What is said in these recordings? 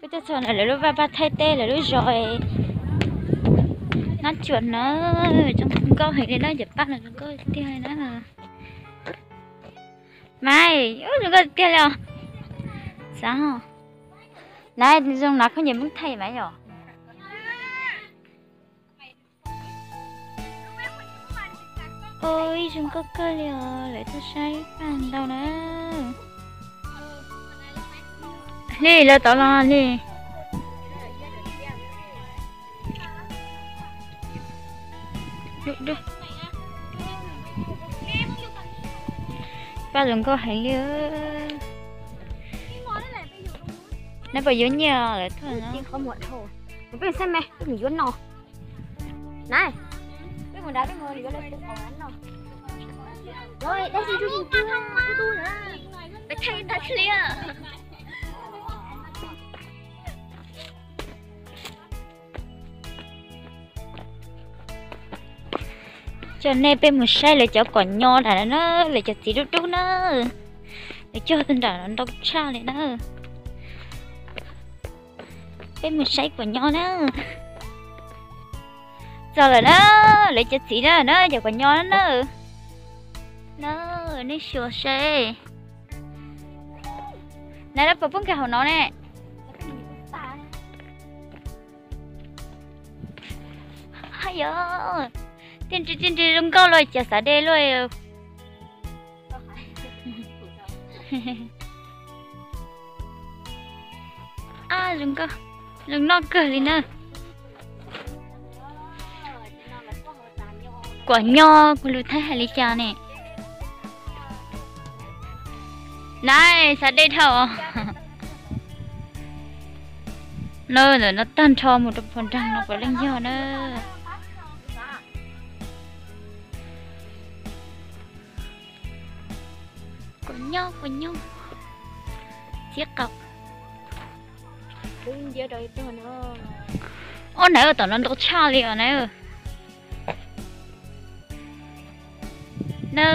Peb tuaj txog ntawm lawv lub vaj paj thaij teb lawv lub zos Nab Cuam na, zoo nkauj heev li na, cov paj no zoo nkauj tiag li na. Mas, zoo nkauj tiag li os. Xav, na zoo na khaub ncaws Hmoob thaij mas yom. Ua ib zoo nkauj kawg li os, lawv tuaj saib paj ntau na. Li lawv tod los li. Paj zoo nkauj heev li. Neb puas yuav nyiaj lawv tuaj no? Peb saib me, peb mus yuav no. Nai, peb mus nrad peb mus yuav lawv tus qos no. Peb thaij nrad li. Coj nej peb mus saib lawv cov kom nyo na, lawv cov txiv dub dub na. Lawv cog tag nrho ntau tshaj li na. Peb mus saib kom nyo na. Txog lawm na, lawv cov txiv na, na cov kom nyo na na. Na, nej xyuas seb. Na, lawv puas pub nkag hauv no ne? Yog, tij nrig tij nrig zoo nkauj los cas xav de luaj. Ab, zoo nkauj, zoo noj kawg li na. Kom nyo, kuv lus Thaib hais li cas ne? Nai, xav de dhau. No, ntawm no tag nrho mus rau pem nraag no puav leej yog na. Kom nyob, kom nyob. Txiv qaub. Ob, nai tom no ntau tshaj li os na. Na,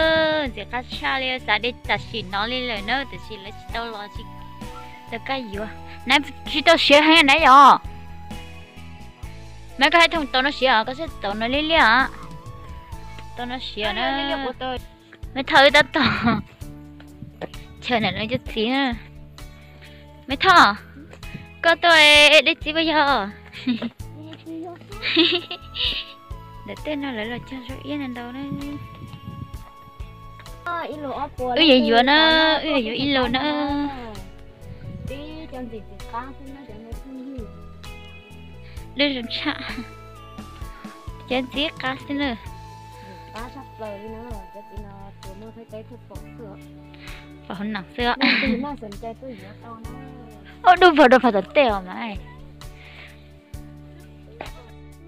ntxim qab tshaj li, xav de tam sim no li lawm na, tiam sis lawv tsis tau los, tsis tau kaj yuav. Nai, tsis tau siav heev na yom? Maiv, koj hais thooj tau no siav os, koj saib tau no liab liab os. Tau no siav na. Maiv Thoj wb tab tom chaw ntawm no cov txiv na. Maiv Thoj, koj tuaj de txiv puas yog? Ntawm tej no lawv los cog zoo iab ntau na. Wb yuav yuav na, wb yuav yuav ib lus na. Lub zoo tshaj. Cov ntxim qab xwb na. Pom hauv neeg xwb. Ua dub pog dua pog tom tej os mas.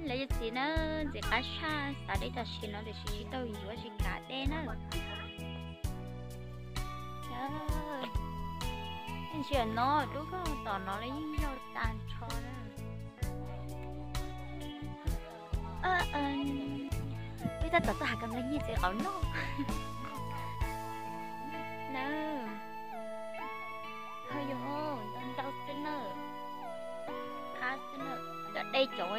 Lawv cov txiv na, ntxim qab tshaj, xav de tam sim no tiam sis tsis tau yuav tsis kam de na. Ntsia no dub koj tom no los yeej yog tag nrho na. Wb tab tom tuaj hais kom nplai nyiaj txiv qaub noj na. Yog ntau ntau xwb na. Qab xwb na. Cov de cov,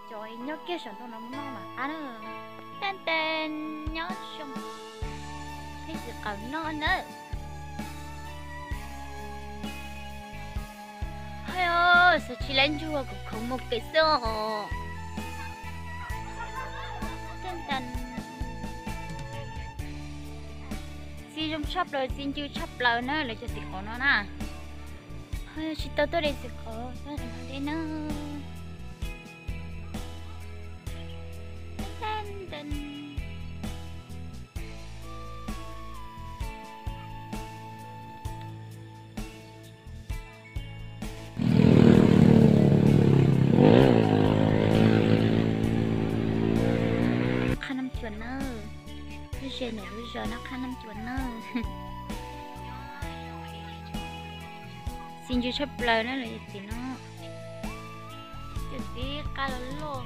cov nyob kiag saum ntoo no mus noj mas qab na. Tab tab nyob zoo, nyiaj txiv qaub noj na. Hais os, xav tsis laib ntsug kuv khoov mus kev xwb os. Txiv zoo tshaj plaws, txiv ncw tshaj plaws na, lawv cov txiv qaub no na. Tsis tau tuaj de txiv qaub, tuaj de no. Qhab Nab Cuam nawb, lub zos no, lub zos no Qhab Nab Cuam nawb. Txiv ncw tshaj plaws na lawv cov txiv no. Cov txiv qab los loj.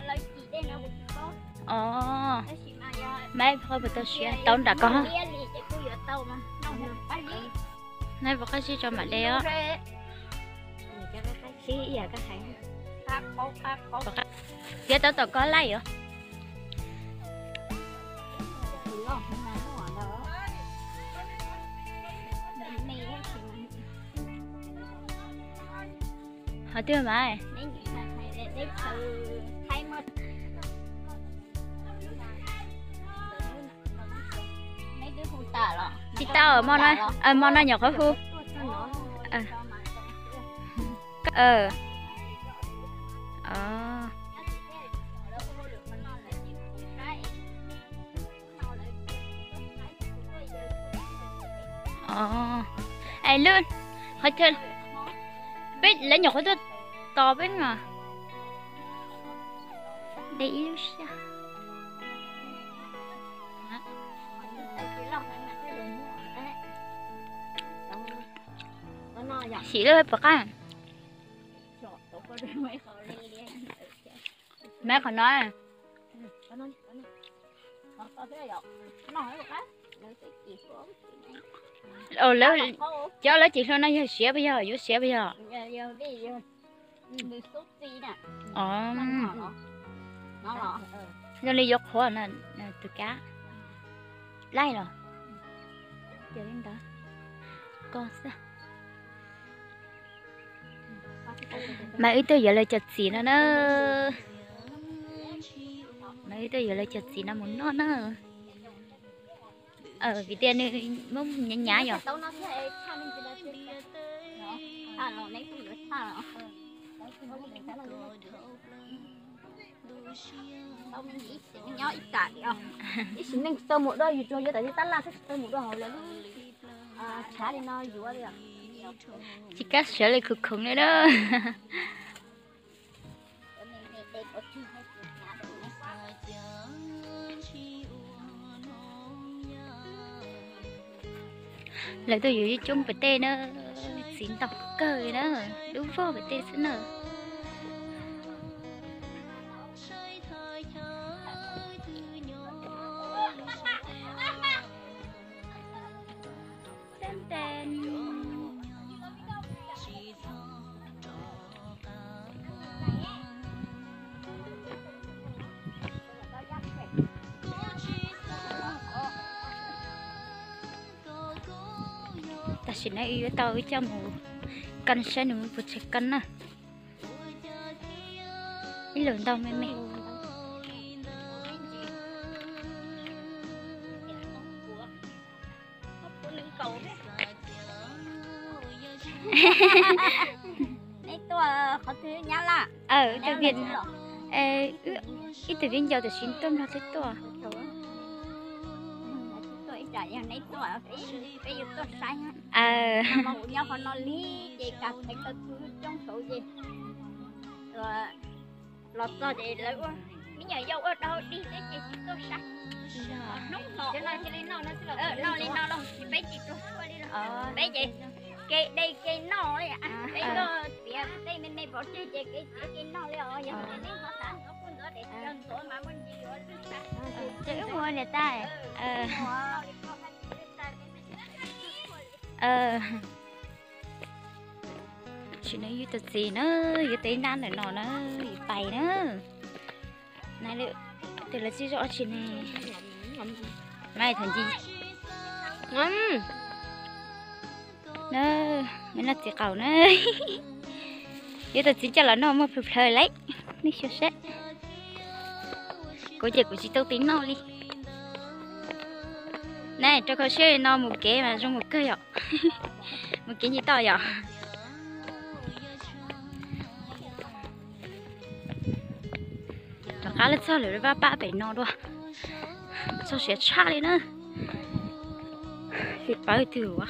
Lawv cim dej no kuv tsis paub. Os, maiv qhov puas tau siav tau nram ko. Naiv puas qab sib tso mam de os. Tiav tau tom ko laij os. Hov twg mas? Tsis tau, mo no nyuam qhuav hu. Es lub, qhov chaw peb lawv nyuam qhuav tuaj tos peb mas de ib lub siab. Sim lub puas qab. Maiv qhov no. Cov lawv ces hlua no yog siav puas yog, yuav siav puas yog? Zoo li yuav qhuav no, tus kab laij los. Ces li ntawd ko xwb. Mas wb tuaj yuav lawv cov txiv no na. Mas wb tuaj yuav lawv cov txiv no mus noj na. Vim tias nws muab nyav nyav yom. Ib sim neej tsis tau mus dua yus tsuas yuav tam li tab laj xwb, tsis tau mus dua hauv lawv lub tshav li no yuav li. Tsis kam siav li, khoom khoom li na. Lawv tuaj yuav coob pem tej na, txiv ntau kawg na, lub vog pem tej xwb na. Tam sim no wb yuav tau wb coj mus kan saib nws puas tsawg kan na. Ib lwm ntau me me. Ib tug viv ncaus tam sim tuaj nrog peb tuaj. Los txog ces lawv ua me nyuam yaus ua dau dig xwb ces tsis tuaj saib. Hnub no noj li no los tsis, peb tsis tuaj saib li los peb ces ke de ke noj li. Peb koj tiav tej me me pov tseg ces ke tiav ke noj li os. Yog nej ho xav ntxuav kuj ntxuav, tes yog ntxuav mas muaj ntsis yuav lwj tag. Ces wb mus niam tais. Tsis, no yus tus txiv na, yuav tes nab ntawm no na, yus pais na. Nab lwm tes lawv tsis zoo tsis ne. Mas thaum ncig na, me nab txiv qaub na. Yuav tus txiv coj los noj muaj plhws plhawv lawm, nej xyuas seb. Kuv ces kuv tsis tau tiv noj li. Nab rau kho siab li no mus kev mas zoo mus kawg yom. Mus kev nce toj yom. Rov qab los txog lawm, pab pab pem no dua. Txog siav tshaj li na. Fij pawv twg ua.